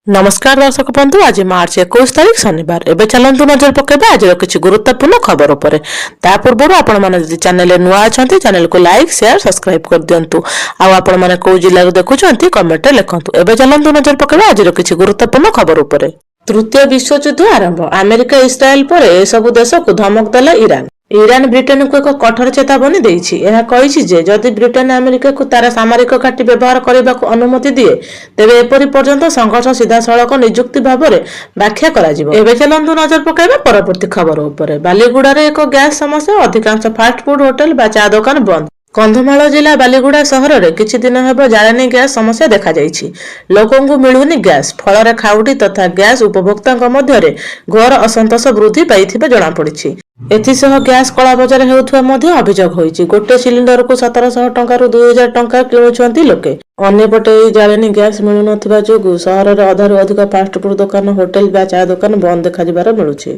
ନମସ୍କାର ଦର୍ଶକ ବନ୍ଧୁ, ଆଜି ମାର୍ଚ୍ଚ 21 ତାରିଖ, ଶନିବାର। ଏବେ ଚାଲନ୍ତୁ ନଜର ପକାଇବା ଆଜିର କିଛି ଗୁରୁତ୍ୱପୂର୍ଣ୍ଣ ଖବର ଉପରେ। ତା ପୂର୍ବରୁ ଆପଣମାନେ ଯଦି ଚ୍ୟାନେଲରେ ନୂଆ ଅଛନ୍ତି, ଚ୍ୟାନେଲକୁ ଲାଇକ୍, ସେୟାର, ସବସ୍କ୍ରାଇବ କରିଦିଅନ୍ତୁ। ଆଉ ଆପଣମାନେ କୋଉ ଜିଲ୍ଲାରୁ ଦେଖୁଛନ୍ତି, କମେଣ୍ଟରେ ଲେଖନ୍ତୁ। ଏବେ ଚାଲନ୍ତୁ ନଜର ପକାଇବା ଆଜିର କିଛି ଗୁରୁତ୍ୱପୂର୍ଣ୍ଣ ଖବର ଉପରେ। ତୃତୀୟ ବିଶ୍ୱଯୁଦ୍ଧ ଆରମ୍ଭ। ଆମେରିକା, ଇସ୍ରାଏଲ ପରେ ଏସବୁ ଦେଶକୁ ଧମକ ଦେଲା ଇରାନ। ଇରାନ ବ୍ରିଟେନକୁ ଏକ କଠୋର ଚେତାବନୀ ଦେଇଛି। ଏହା କହିଛି ଯେ ଯଦି ବ୍ରିଟେନ ଆମେରିକାକୁ ତାର ସାମରିକ ଘାଟି ବ୍ୟବହାର କରିବାକୁ ଅନୁମତି ଦିଏ, ତେବେ ଏପରି ପର୍ଯ୍ୟନ୍ତ ସଂଘର୍ଷ ସିଧାସଳଖ ନିଯୁକ୍ତି ଭାବରେ ବ୍ୟାଖ୍ୟା କରାଯିବ। ଏବେ ଚାଲନ୍ତୁ ନଜର ପକାଇବା ପରବର୍ତ୍ତୀ ଖବର ଉପରେ। ବାଲିଗୁଡାରେ ଏକ ଗ୍ୟାସ ସମସ୍ୟା, ଅଧିକାଂଶ ଫାଷ୍ଟଫୁଡ ହୋଟେଲ ବା ଚା ଦୋକାନ ବନ୍ଦ। କନ୍ଧମାଳ ଜିଲ୍ଲା ବାଲିଗୁଡା ସହରରେ କିଛି ଦିନ ହେବ ଜାଳେଣୀ ଗ୍ୟାସ ସମସ୍ୟା ଦେଖାଯାଇଛି। ଲୋକଙ୍କୁ ମିଳୁନି ଗ୍ୟାସ। ଫଳରେ ଖାଉଟି ତଥା ଗ୍ୟାସ ଉପଭୋକ୍ତାଙ୍କ ମଧ୍ୟରେ ଘୋର ଅସନ୍ତୋଷ ବୃଦ୍ଧି ପାଇଥିବା ଜଣାପଡ଼ିଛି। ଏଥିସହ ଗ୍ୟାସ କଳାବଜାର ହେଉଥିବା ମଧ୍ୟ ଅଭିଯୋଗ ହୋଇଛି। ଗୋଟେ ସିଲିଣ୍ଡରକୁ 1700 ଟଙ୍କାରୁ 2000 ଟଙ୍କା କିଣୁଛନ୍ତି ଲୋକେ। ଅନ୍ୟପଟେ ଏହି ଜାଳେଣୀ ଗ୍ୟାସ ମିଳୁନଥିବା ଯୋଗୁଁ ସହରରେ ଅଧାରୁ ଅଧିକ ଫାଷ୍ଟଫୁଡ ଦୋକାନ, ହୋଟେଲ ବା ଚା ଦୋକାନ ବନ୍ଦ ଦେଖାଯିବାର ମିଳୁଛି।